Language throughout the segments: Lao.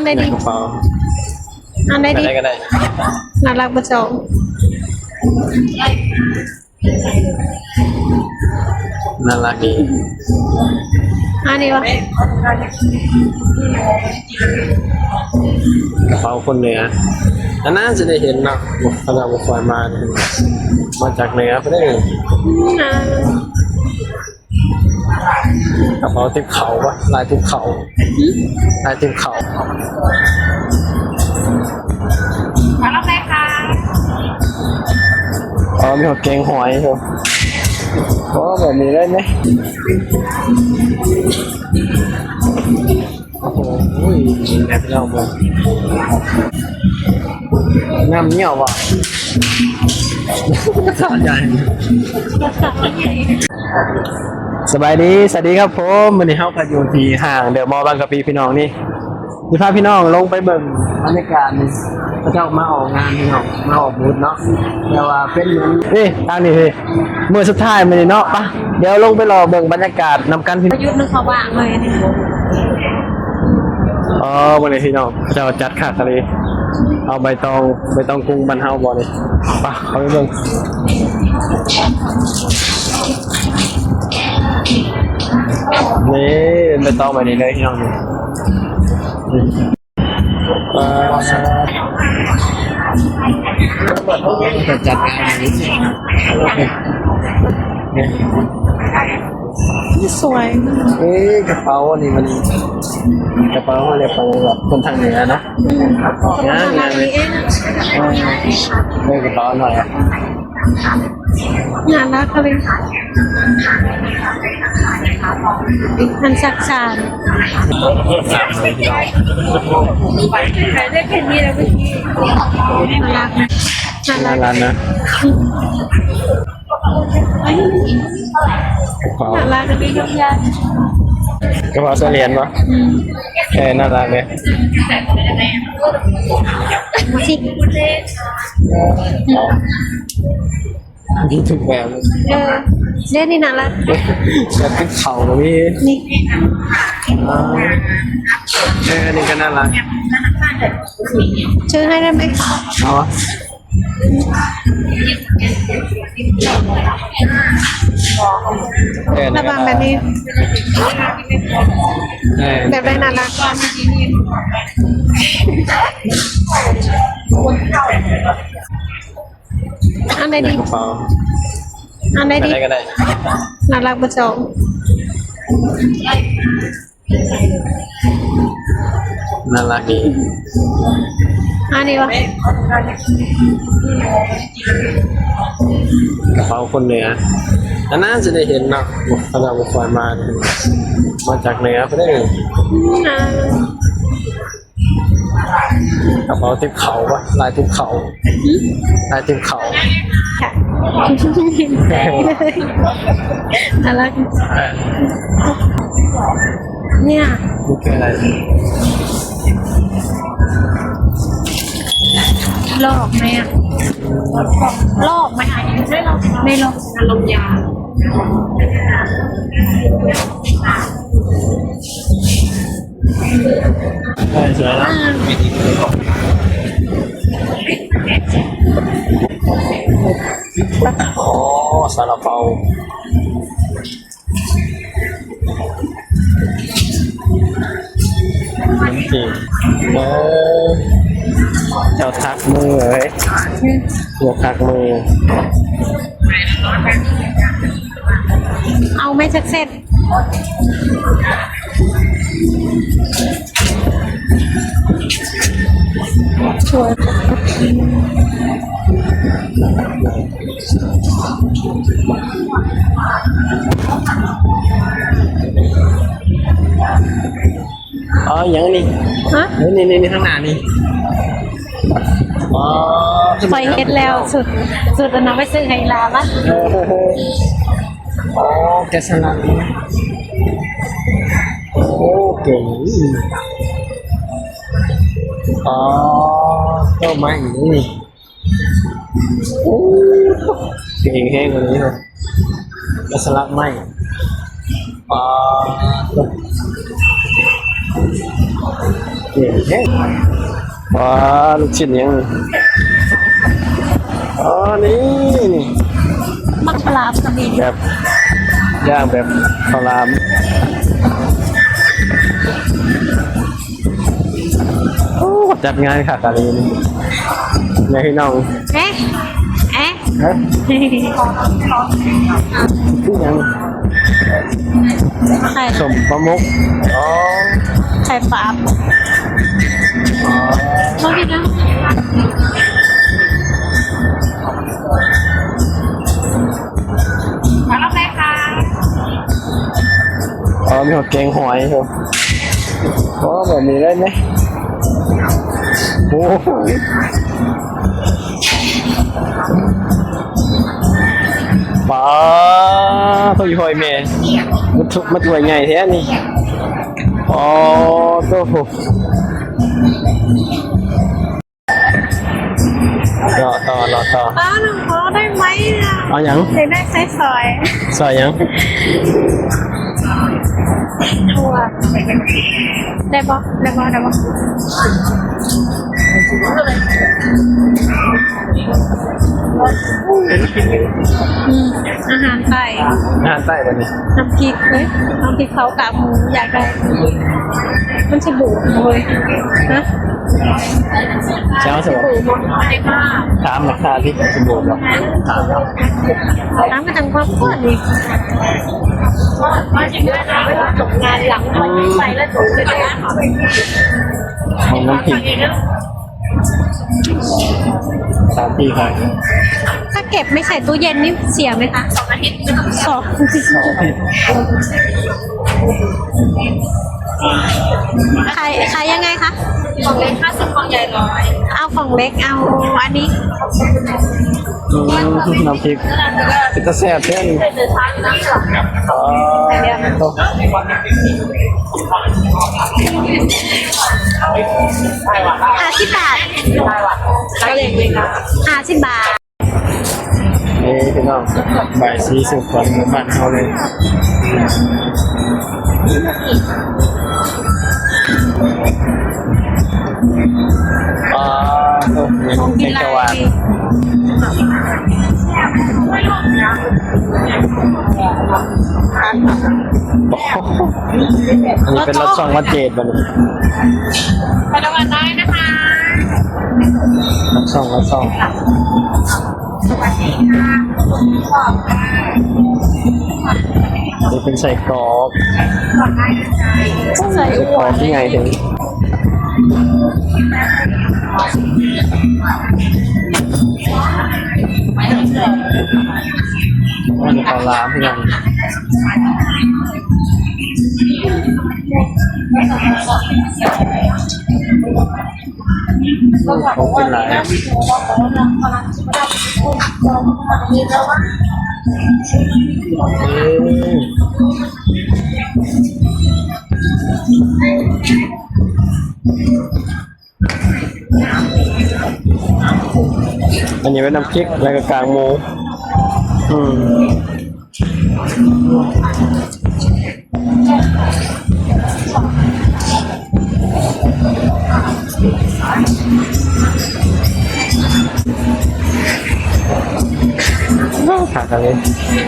ໄດ້ດີ ກະເປົາ ອັນໃດດີ ອັນໃດກະໄດ້ ໜ້າລັກບໍ່ເຈົ້າ? ໜ້າລັກດີ ອັນນີ້ວະ ກະເປົາຄົນເໜືອ ອັນນັ້ນຈະໄດ້ເຫັນເນາະ ເຂົາເຈົ້າບໍ່ຄ່ອຍມາ ມາຈາກເໜືອພຸ້ນເດ້. ອືມ ກະເປົາຕິບເຂົ້າວະ ລາຍຕິບເຂົ້າ ລາຍຕິບເຂົ້າ. ມາຮັບໄດ້ຄ່ະ ອໍ ມີຮອດແກງຫອຍ ໂອ້ ແບບນີ້ເລີຍແມ. ໂອ້ຍ ແບບເຮົາບໍ່ ນ້ຳໜຽວບໍ່ ສະໃຫຍ່. ສະບາຍດີ ສະຫວັດດີຄັບຜົມ ມື້ນີ້ເຮົາກະຢູ່ທີ່ຫ້າງເດີມໍບາງກະປິພີ່ນ້ອງ ນີ້ຊິພາພີ່ນ້ອງລົງໄປເບິ່ງບັນຍາກາດ ເຂົາເຈົ້າມາອອກງານພີ່ນ້ອງ ມາອອກບູດເນາະ ແຕ່ວ່າເປັນເໝືອນ ນີ້ ທາງນີ້ ມື້ສຸດທ້າຍມື້ນີ້ເນາະ ປະ ດຽວລົງໄປລໍເບິ່ງບັນຍາກາດນຳກັນ. ປະຍຸດໜຶ່ງເຂົາວ່າງເລີຍ ອໍ ມື້ນີ້ພີ່ນ້ອງ ເຂົາເຈົ້າຈັດຄັກອີ່ຫຼີ ເອົາໃບຕອງ ໃບຕອງກຸງບ້ານເຮົາບໍ່ນີ້ ປະ ເຂົ້າໄປເບິ່ງ. ນີ້ ເປັນໃບຕອງແບບນີ້ເລີຍພີ່ນ້ອງ ນີ້ ປະ ຈັດງານ ນີ້ສວຍ ເອີ ກະເປົາອັນນີ້ມັນ ກະເປົາເຮົາລຽກວ່າແບບຄົນທາງເໜືອເນາະ ອືມ ງາມໆ ນີ້ເອງ ເອີ ກະເປົາໜ້ອຍ ໜ້າລັກເລີຍ ອັນສັກສານ ໜ້າລັກ ໜ້າລັກ ໜ້າລັກນະ ໜ້າລັກ ກະເປົາສະຫຼຽນບໍ່? ອືມ ເອີ ໜ້າລັກເລີຍ ມີທຸກແບບເລີຍ ເອີ ເດ້ ນີ້ໜ້າລັກ ແບບເປັນເຂົ້າກະມີ ນີ້ ອໍ ເອີ ນີ້ກະໜ້າລັກ ຊື້ໃຫ້ໄດ້ໄໝ? ເອົາ ລະຫວ່າງແບບນີ້ ເອີ ແບບໃດໜ້າລັກກວ່າ? ອັນໃດດີ? ອັນໃດດີ? ອັນໃດກະໄດ້ ໜ້າລັກບໍ່ເຈົ້າ? ໜ້າລັກດີ ອັນນີ້ວະ ກະເປົາຄົນເໜືອ ອັນນັ້ນຈະໄດ້ເຫັນເນາະ ເຂົາເຈົ້າບໍ່ຄ່ອຍມາ ມາຈາກເໜືອພຸ້ນເດ້. ອືມ ກະເປົາຕິບເຂົ້າວະ ລາຍຕິບເຂົ້າ ລາຍຕິບເຂົ້າ ອາລັກ ເອີ ເນຍ ລອກໄໝອະ ລອກໄໝອະ ໄດ້ລອກ ໄດ້ລອກ ອາລົມຍາ ເອີ ສວຍເນາະ ອໍ ຊາລາເປົາ ຂະໜົມຈີນ ເອີ ເຈົ້າທັກມືເອີຍ ອືມ ເຈົ້າທັກມື ເອົາໄມ້ຈັກເສັ້ນ? ອໍ ຫຍັງນີ້? ຮະ? ນີ້ໆໆ ຂ້າງໜ້ານີ້. ອໍ ຂ້ອຍເຮັດແລ້ວ ຊຸດ ຊຸດອັນນັ້ນໄປຊື້ໃຫ້ອີ່ຫຼ້າມັນ. ໂອ້ ແກະສະຫຼັກ. ໂອ້ ເກັ່ງ. ອໍ ເຈົ້າໄມ້ນີ້. ໂອ້ ເກັ່ງແຮງອັນນີ້ເນາະ. ແກະສະຫຼັກໄມ້. ອໍ. ນີ້ເດ້ ວ້າ ລູກຊິ້ນຫຍັງ ອໍ ນີ້ ນີ້ ມັກປະຫຼາມກໍມີ ແບບ ຢ່າງແບບເຂົ້າຫຼາມ. ໂອ້ ຈັດງານຄັກອີ່ຫຼີນີ້ ແມ່ພີ່ນ້ອງ ເອະ ເອະ ຮະ ຄືຫຍັງ? ໄຂ່ ສົ້ມປາໝົກ ອໍ ໄຂ່ປາບ ອໍ ບໍ່ຜິດນະ. ມາຮັບໄດ້ຄ່ະ ອໍ ມີຮອດແກງຫອຍ ໂອ້ ແບບນີ້ໄດ້ໄໝ? ໂອ້ ປາ ໂອ້ຍ ແມ່ ມັນຖ້ວຍ ມັນຖ້ວຍໃຫຍ່ແທ້ນີ້ ອໍ ໂທ້. ລໍຕໍ່ ລໍຕໍ່ ປ້າ ໜຶ່ງພໍໄດ້ໄໝອະ? ເອົາຫຍັງ? ຢາກໄດ້ໃສ່ສອຍ ສອຍຫຍັງ? ຖົ່ວ ໄດ້ບໍ່? ໄດ້ບໍ່? ໄດ້ບໍ່? ອືມ ອາຫານໃຕ້ ອາຫານໃຕ້ບັດນີ້ ນ້ຳພລິກເອີຍ ນ້ຳພລິກເຜົາກາກໝູ ຢາກໄດ້ ມັນຊິບູດເວີຍ ຮະ ເຈົ້າຊິບອກ ຖາມລາຄາທີ່ຊິບອກ ຖາມ ຖາມມາທາງຄອບຄົວນີ້ ງານຫຼັງໄປແລ້ວ ຂອງນ້ຳພລິກ ສາມປີຂາຍ. ถ้าเก็บไม่ใส่ตู้เย็นนี่เสียไหมคะ? สองอาทิตย์ สอง สองอาทิตย์ ขาย ขายยังไงคะ? กล่องเล็กห้าสิบ กล่องใหญ่ร้อย เอากล่องเล็ก เอาอันนี้ ອືມ ນ້ຳພລິກເປັນຕາແຊບແທ້ນີ້ ອໍ ຫ້າສິບບາດ ຫ້າສິບບາດ. ນີ້ພີ່ນ້ອງ ບາຍສີສຸກຂອງບ້ານເຮົາເລີຍ ອໍ ຂອງກິນຫຼາຍ ແກງຂຽວຫວານ ອັນນີ້ເປັນລອດຊ່ອງວັດເຈດບໍ່ນີ້? ໄປລະວັນໄດ້ນະຄະ ລອດຊ່ອງ ລອດຊ່ອງ ສະຫວັດດີຄ່ະ ນີ້ເປັນໄສ້ກອກ ໄສ້ກອກທີ່ໃຫຍ່ເຖິງ ອັນນີ້ເຂົ້າຫຼາມພີ່ນ້ອງ. ໂອ້ ຂອງກິນຫຼາຍ ເອີ ອັນນີ້ເປັນນ້ຳພລິກ ແລ້ວກໍກາກໝູ ອືມ ຄັກອີ່ຫຼີ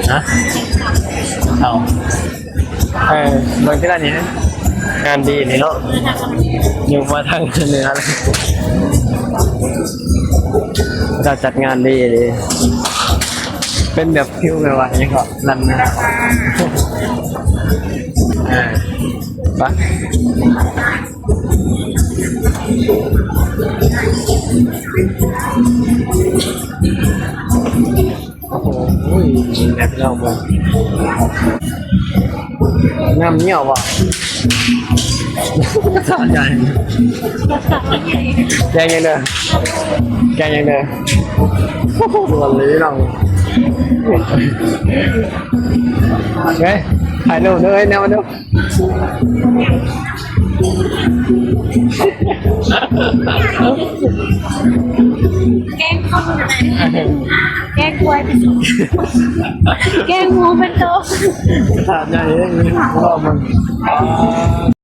ຮະ ເອົາ ເອີ ເບິ່ງທີລະນີ້ ງານດີນີ້ເນາະ ຍົກມາທາງເໜືອ ເຂົາເຈົ້າຈັດງານດີເດ ເປັນແບບ ຄືແບບວ່າຫຍັງເກາະ ນັ້ນນະ ເອີ ໄປ ໂອ້ໂຫ ແບບເຮົາບໍ່ ນ້ຳໜຽວບໍ່? ສະໃຫຍ່ ແກງຫຍັງເດີ ແກງຫຍັງເດີ ໂອ້ໂຫ ດວນເລີຍເນາະ ເຮີຍ ຖ່າຍຮູບເດີ ແນວມາດູ. ແກງຄົນ ແກງຄວາຍເປັນໂຕ ແກງໝູເປັນໂຕ ຖາດໃຫຍ່ເດ້ ລອບມັນ.